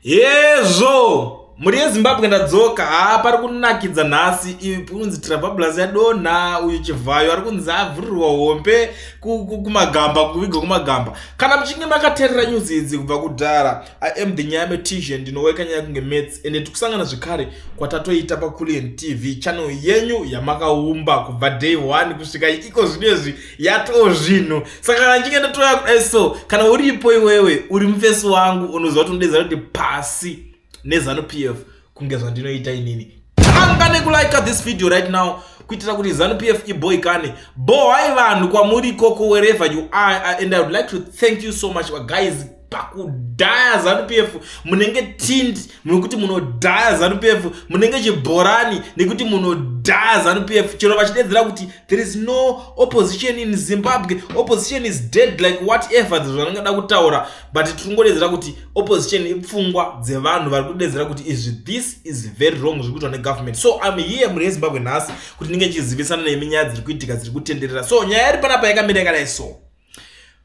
Hezvo mhuri yeZimbabwe ndadzoka. Haa, pari kunakidza nhasi. Kunzi Trabablas yadonha, uyu Chivhayo ari kunzi avhurirwa hombe kumagamba, kuvigwa kumagamba. Kana muchinge makateerera news idzi kubva kudhara, I am the nyaya metician, ndinoweka nyaya kunge maths, ende tikusangana zvekare kwatatoita paCulian TV channel yenyu yamakaumba kubva day 1 kusvika iko zvinezvi yatoo zvinhu. Saka kana ndichinge ndatouya kudai so, kana uripo iwewe uri mufesi wangu unoziva kuti unodedzera kuti pasi neZanu PF kunge zvandinoita inini. Tanga nekulike this video right now kuitira kuti Zanu PF iboikane. Bohai vanhu kwamuri ikoko, wherever you are, and I would like to thank you so much guys pakudhaya Zanu PF. Munenge tindi nekuti munodhaya Zanu PF, munenge chibhorani nekuti munodhaya Zanu PF. Chero vachidedzera kuti there is no opposition in Zimbabwe, opposition is dead, like whatever zvanongada kutaura, but tiringodedzera kuti opposition ipfungwa dzevanhu vari kudedzera kuti izvi, this is very wrong zviri kuitwa negovernment. So I'm here, mhuri yeZimbabwe, nhasi kuti ndinge ndichizivisana nemi nyaya dziri kuitika, dziri kutenderera. So nyaya iri panapa yakamira yakadai so: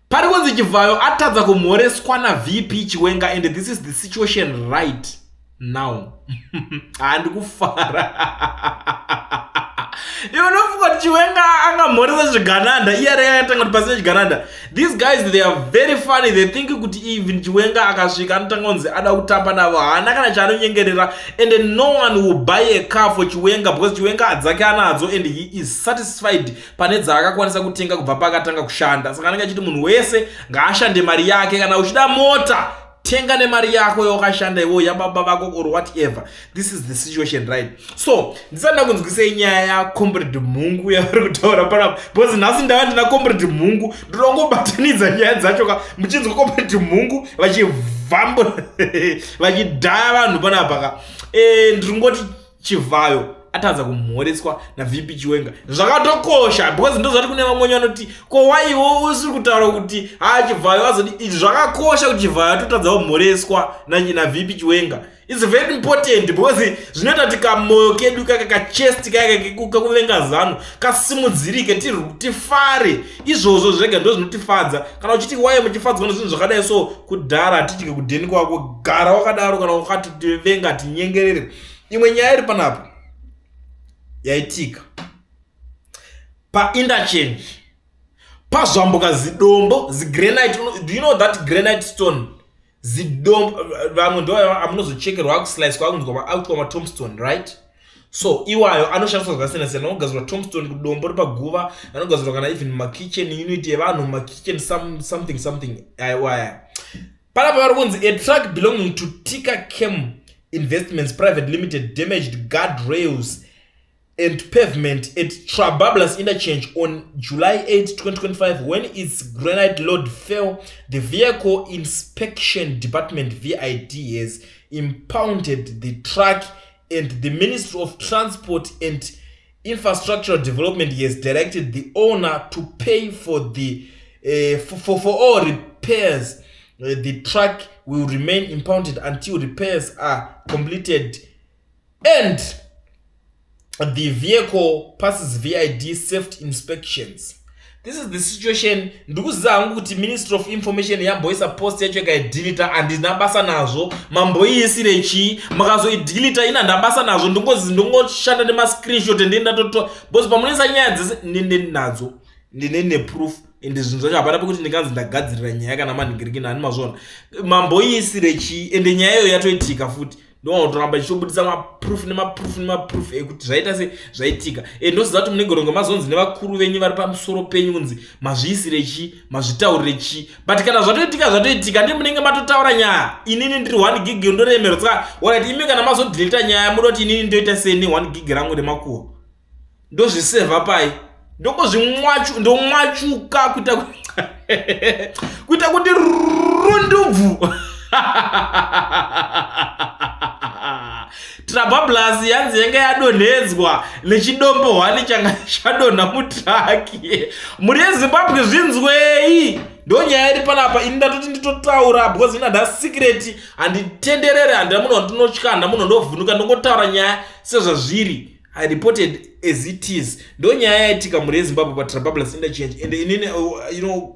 pari kunzi Chivhayo atadza kumhoreswa naVP Chiwenga, and this is the situation right now. Handikufara. Iwe unofunga kuti Chiwenga angamhoresa zvigananda? Iye ari akatanga kuti pasina chigananda. These guys, they are very funny. They think kuti even Chiwenga akasvika anotanga kunzi ada kutamba navo. Haana kana chaanonyengerera, and no one will buy a car for Chiwenga because Chiwenga adzake anadzo and he is satisfied pane dzaakakwanisa kutenga kubva paakatanga kushanda. Saka anenge achiti munhu wese ngaashande mari yake. Kana uchida mota, tenga nemari yako yawakashanda iwo, yababa vako or whatever. This is the situation, right? So ndisati ndakunzwisei nyaya yaComrade Mhungu yavari kutaura panapa, because nhasi ndava ndina Comrade Mhungu, ndinongobatanidza nyaya dzacho ka. Muchinzwa Comrade Mhungu vachivhambura, vachidhaya vanhu panapa ka. Ndiri ngoti Chivhayo atadza kumhoreswa naVP Chiwenga. Zvakatokosha because ndozvati kune vamwe vanoti, "Ko waiwo usiri kutaura kuti ha Chivhayo azodi?" Zvakakosha kuti Chivhayo atotadza kumhoreswa naVP Chiwenga. It's very important because zvinoita kuti kamwoyo kedu kaka, kachest kaka kakuvenga Zanu kasimudzirike, tifare. Izvozvo zvega ndo zvinotifadza. Kana uchiti wai muchifadzwa nezvinhu zvakadai so, kudhara hatidye kudheni kwako. Gara wakadaro. Kana wakati tivenga, tinyengerere. Imwe nyaya iri panapa yaitika painterchange, pazvambuka zidombo, zigranite. Do you know that granite stone, zidombo? Vamwe ndo amunozochekerwa, akuslicewa, akunzwa akuitwa matombstone, right? So iwayo anoshandiswa zvakasiyana siyana. Anogadzirwa tombstone kudombo repaguva, anogadzirwa kana even makitchen unit evanhu, makitchen something something. Aiwaya panapa vari kunzi a truck belonging to Tika Cam Investments Private Limited damaged guardrails and pavement at Trabablas interchange on July 8, 2025 when its granite load fell. The Vehicle Inspection Department, VID, has impounded the truck and the Ministry of Transport and Infrastructural Development has directed the owner to pay for all repairs. The truck will remain impounded until repairs are completed and the vehicle passes VID safety inspections. This is the situation. Ndikuziva hangu kuti Ministry of Information yamboisa post yacho ikaidhilita. Handina basa nazvo. Mamboiisire chii makazoidhilita? Ina handina basa nazvo. Ndingozi ndingoshanda nemascreenshot ndendatoto because pamunoisa nyaya dzese ndine nadzo, ndine neproof, ende zvinhu zvacho hapana pekuti ndinganzi ndagadzirira nyaya kana manhingirikini. Hani mazvona mamboiisire chii? Ende nyaya iyoyo yatoitika futi, ndotoramba ichitobudisa maproof nemaproof nemaproof ekuti zvaita se zvaitika. E, ndoziva kuti munenge ronge mazonzi nevakuru venyu vari pamusoro penyu kunzi mazviisire chii, mazvitaurire chii, but kana zvatoitika, zvatoitika. Ndi munenge matotaura nyaya, inini ndiri 1 gig ndoremero. Saka alright, imi kana mazodhilita nyaya, muda kuti inini ndoita seni 1 gig rangu remakuhwa ndozvisevha pai? Ndongozvimwachu, ndomwachuka kuita kuti rundubvu. Trabablas yanzi yanga yadonhedzwa nechidombo hwani changa chadonha mutruck. Mhuri yeZimbabwe, zvinzwei, ndo nyaya iri panapa. Ini ndatoti nditotaura because ina nda secret, handitenderere, handina munhu wandinotya, handina munhu wandovhunduka. Ndongotaura nyaya sezvazviri. I reported as it is. Ndo nyaya yaitika mhuri yeZimbabwe paTrabablas Interchange. And inini,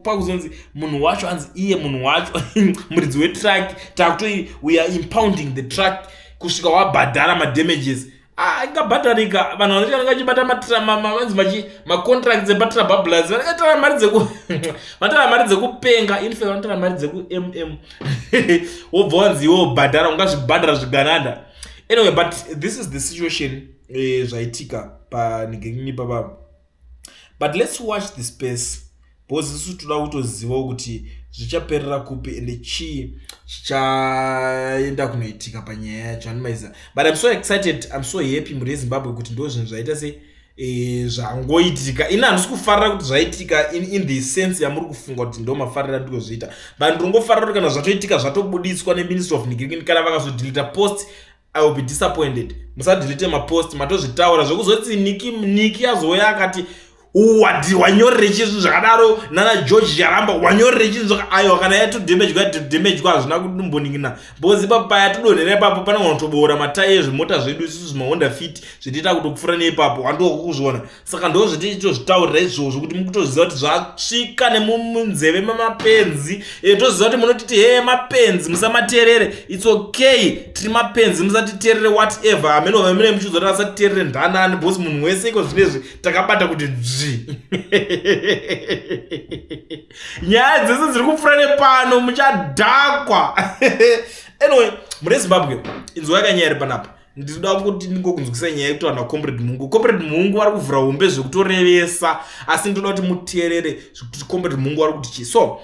pakuzonzi munhu wacho anzi iye munhu wacho muridzi wetruck, takutoi we are impounding the truck kusvika wabhadhara madamages. Ah, ingabhadharika. Vanhu vanoti vanenge vachibata manzi macontracts epaTrabablas, vanenge mari dzeku vanotora mari dzekupenga. In fact, vanotora mari dzeku wobva wanzi iwe bhadhara, ungazvibhadhara zvigananda. Anyway, but this is the situation, zvaitika panigengini papa. But let's watch the space, because isu toda kutozivawo kuti zvichaperera kupi, ende chii chichaenda kunoitika panyaya yacho, animaiziva. But I'm so excited, I'm so happy, mhuri yeZimbabwe, kuti ndo zvinhu zvaita se zvangoitika. Ini handisi kufarira kuti zvaitika in the sense yamuri kufunga kuti ndo mafarira ndikuzviita, but ndirongofarira kuti kana zvatoitika, zvatobuditswa neMinistry of Nigerian. Kana vakazodeleta post, I will be disappointed. Musadelete mapost, matozvitaura. Zvekuzoti Niki Niki azouya akati wadi wanyorere chizvi zvakadaro nana George Charamba, wanyorere chizvi. Aiwa, kana yatodhemejwa, yatodhemejwa, hazvina kumboningina, because ipapo payatodonhera ipapo panogona kutoboora matai ezvimota zvedu isusu, zvimaHonda Fit zvitiita kutopfuura neipapo, wandokuzviona. Saka ndo zvetichitozvitaurira izvozvo, kuti mukutoziva kuti zvasvika nemumunzeve memapenzi. Toziva kuti munotiti, "He, mapenzi, musamateerere." It's okay, tiri mapenzi, musatiteerere, whatever. Amenova mune muchiudza kuti asatiteerere ndanani, because munhu wese iko zvinezvi takabata kuti dzvi. Nyaya dzese dziri kupfuura nepano, muchadhakwa. Anyway, mune Zimbabwe, inzwa yakanyaya iri panapa. Ndinoda kuti ndingokunzwisa nyaya yekuti vanhu vaComrade Mungu, Comrade Mungu vari kuvhura hombe zvekutorevesa, asi ndinoda kuti muteerere zvekuti Comrade Mungu vari kuti chii. So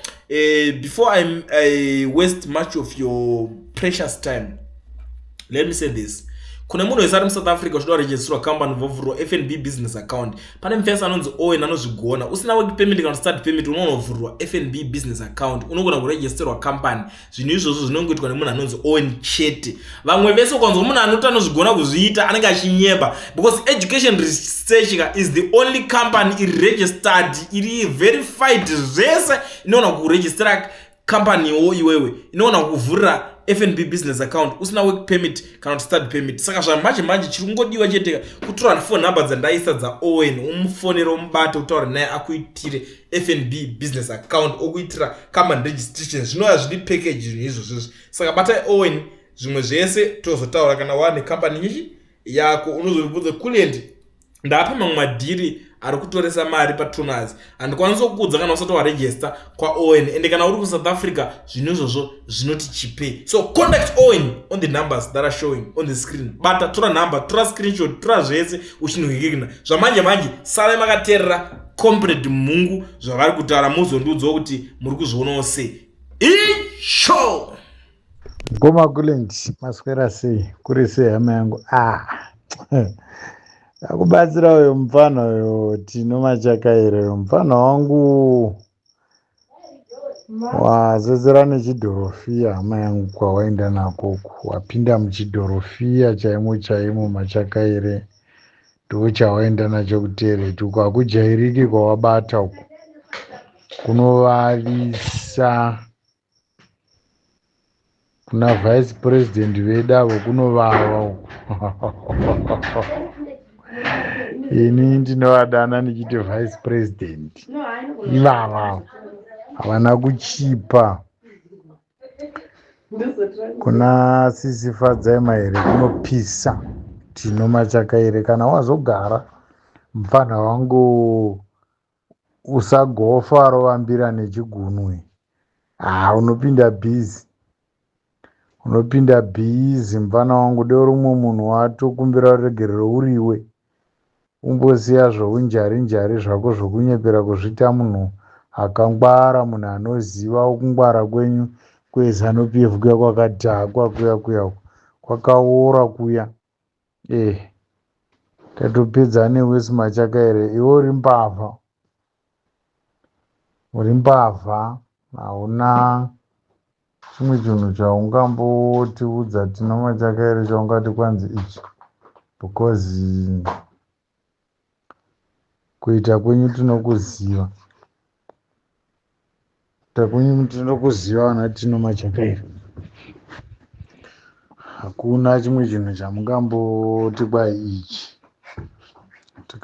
before I waste much of your precious time, let me say this: kune munhu wese ari muSouth Africa uchida kuregisterwa company, vovhurwa FNB business account, pane mufesi anonzi Owen anozvigona. Usina work permit kana study permit, unonovhurwa FNB business account, unogona kuregisterwa company. Zvinhu izvozvo zvinongoitwa nemunhu anonzi Owen chete. Vamwe vese, ukanzwa munhu anoti anozvigona kuzviita, anenge achinyeba, because Education Research is the only company iri registered, iri verified, zvese, inoona kuregistera companywo iwewe, inoona kuvhurira FNB business account usina work permit kana kuti study permit. Saka zvamanje manje chiri kungodiwa chete kutora phone number dzandaisa dzaOwen, umufonere, umubate, utaura naye, akuitire FNB business account, okuitira company registration. Zvinova zviri package zvinhu izvozvozvo. Saka batai Owen, zvimwe zvese tozotaura kana wane company nyichi yako. Unozobvunza Kulient, ndapa mamwe madhiri ari kutoresa mari patoners, handikwanisi kukuudza kana usati waregister kwaOwen. Ende kana uri kuSouth Africa, zvinhu izvozvo zvinoti chipe. So contact Owen on the numbers that are showing on the screen. Bata, tora number, tora screenshot, tora zvese uchinhwikikina. Zvamanje manje, sarai makateerera Comrade Mungu zvavari kutaura, muzondiudzawo kuti muri kuzvionawo sei. Icho. Ngoma Kulent, maswera sei? Kuri sei, hama yangu? Ah, akubatsira uyo mufana uyo Tino Machakaire. Uyo mufana wangu wazezera nechidhorofiya, hama yangu. Kwawaenda nakoku, wapinda muchidhorofiya chaimo chaimo. Machakaire, ndo chawaenda nacho kutereti uko, hakujairiki kwawabata uku, kunovavisa kuna vice president vedu avo, kunovava uku. Ini ndinovadana ndichiti vice president ivava havana kuchipa. Kuna Sisi Fadzai Mahere kunopisa. Tino Machakaire, kana wazogara, mufana wangu, usagofa rovambira nechigunwe. Ha, unopinda bhizi, unopinda bhizi, mufana wangu. Deo rumwe munhu watokumbira ruregerero uriwe, umbosiya zvounjari njari zvako zvokunyepera kuzviita munhu akangwara, munhu anoziva. Kungwara kwenyu kweZANU PF kuya kwakadhakwa kuya, kuya kwakaora kuya. Tatopedza newesi Machakaire. Iwe uri mbavha, uri mbavha, hauna chimwe chinhu chaungambotiudza, Tino Machakaire, chaungati kwanzi ichi, because kuita kwenyu tinokuziva, kuita kwenyu tinokuziva, vana Tino Machakaire. Hakuna chimwe chinhu chamungamboti kwai ichi.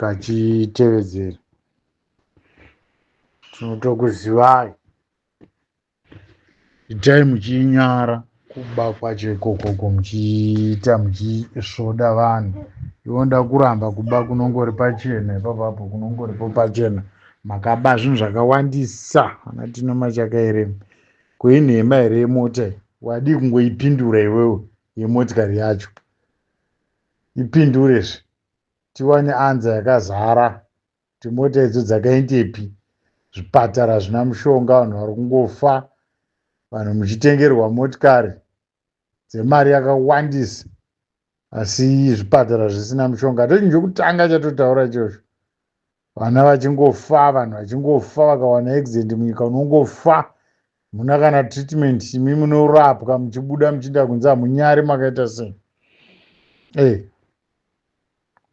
Tikachitevedzera. Tinotokuzivai. Itai muchinyara kuba kwacho ikokoko muchiita muchisvoda vanhu. Ivo ndakuramba kuba kunongori pachena ipapapo kunongoripo pachena. Makaba zvinhu zvakawandisa ana Tino Machakaire. Ko inhema here yemota iyi? Wadii kungoipindura iwewe yemotikari yacho? Ipindurezve tiwane anza yakazara kuti mota idzo dzakaendepi. Zvipatara zvina mushonga vanhu vari kungofa vanhu muchitengerwa motikari dzemari yakawandisa asi zvipatara zvisina mushonga. Ndochinhu chokutanga chatotaura ichocho. Vana vachingofa, vanhu vachingofa, vakawana accident munyika unongofa muna kana treatment, imi munorapwa muchibuda muchiinda kunze hamunyari makaita sei. Hey.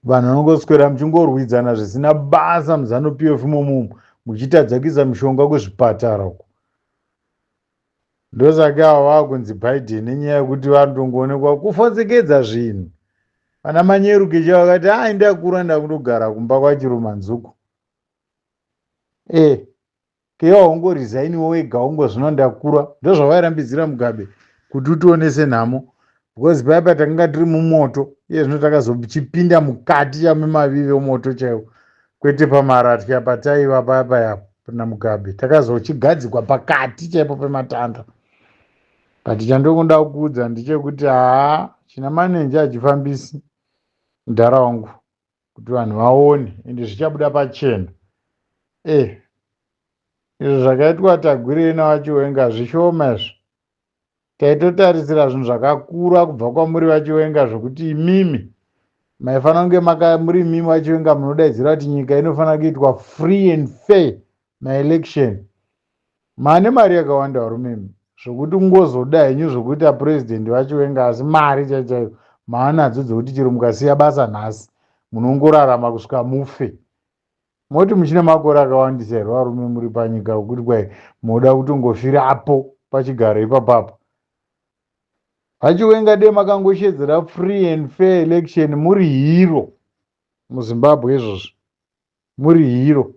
Vanhu vanongoswera muchingorwidzana zvisina basa muZanu PF imomo muchitadza kuisa mishonga kuzvipatara uko. Ndosaka ava vakunzi Biden nenyaya yekuti vanotongoonekwa kufotsekedza zvinhu. Vana Manyeruke chaivo vakati hai ndakura ndakundogara kumba kwaChirumanzuku. Eh, kewa ungoresigniwo wega ungozvino ndakura. Ndozvavairambidzira Mugabe kuti utionese nhamo. Because paya patakanga tiri mumoto, iye zvino takazochipinda mukati chamemavivi omoto chaiwo. Kwete pamaratya pataiva paya paya naMugabe. Takazochigadzikwa pakati chaipo pematanda. But chandongoda kukuudza ndechekuti haa china manenji hachifambisi mudhara wangu kuti vanhu vaone ende zvichabuda pachena. Eh, izvo zvakaitwa Tagwirei naVaChiwenga zvishoma izvo. Taitotarisira zvinhu zvakakura kubva kwamuri VaChiwenga zvokuti imimi maifanira kunge maka muri imimi VaChiwenga munodaidzira kuti nyika inofanira kuitwa free and fair maelection. Mane mari yakawanda varume imi zvokuti kungozoda henyu zvokuita president VaChiwenga asi mari chaiyo chaiyo maanadzo dzokuti chero mukasiya basa nhasi munongorarama kusvika mufe. Moti muchine makore akawandisa here varume muri panyika wekuti kwai moda kutongofirapo pachigaro ipapapo. VaChiwenga dei makangoshedzera free and fair election muri hero muZimbabwe izvozvo muri hero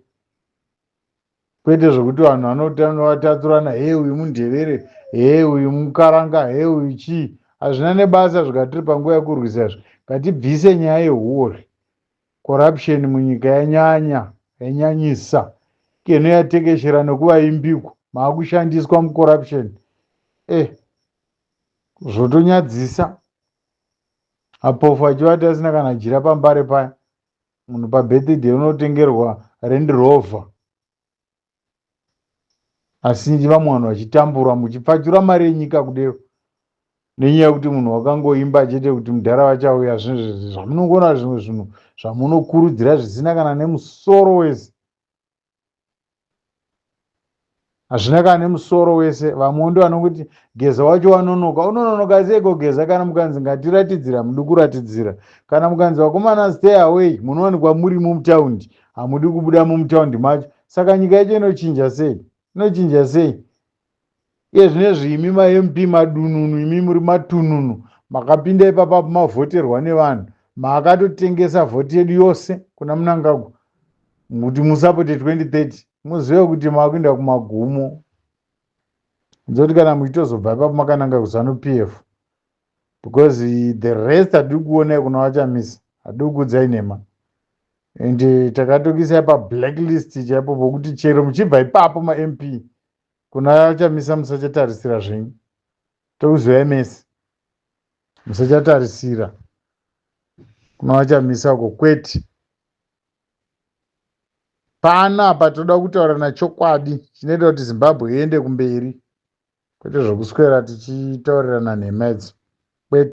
kwete zvekuti vanhu vanotanga vatatsurana he uyu mundevere he uyu mukaranga he uyu chii hazvina nebasa zvikatiri panguva yekurwisa izvi ngatibvise nyaya yehuori Corruption munyika yanyanya, yanyanyisa. Keno yatekeshera nekuvaimbi uku, maakushandiswa mucorruption. Eh, zvotonyadzisa. Apofu achivati asina kana jira pambare paya. Munhu pabirthday unotengerwa Land Rover. Asi vamwe vanhu vachitambura muchipfachura mari yenyika kudero nenyaya yekuti munhu wakangoimba chete kuti mudhara vachauya zvinhu zvamunongoona zvimwe zvinhu zvamunokurudzira zvisina kana nemusoro wese hazvina kana nemusoro wese vamwe ndo vanongoti geza wacho wanonoka unononoka seiko geza kana mukanzi ngatiratidzira mudi kuratidzira kana mukanzi vakomana stay away munowanikwa murimo mutaundi hamudi kubuda mumutaundi macho saka nyika yacho inochinja sei inochinja sei iye zvinezvi imi mamp madununu imi muri matununu makapinda ipapa mavhoterwa nevanhu maakatotengesa vhoti yedu yose kuna Mnangagwa kuti musapote 2030 muzive kuti makuenda kumagumo nzoti kana muchitozobva ipapo makananga kuZanu PF because the rest hatidi kuonai kuna vaChamisa hatidi kukudzai nhema and takatokisai pablacklist chaipo pokuti chero muchibva ipapo maMP kuna Chamisa musachatarisira zvenyu tokuzivai mese musachatarisira kuna vaChamisa uko kwete pano apa toda kutaurana chokwadi chinoita kuti Zimbabwe iende kumberi kwete zvokuswera tichitaurirana nhema idzo.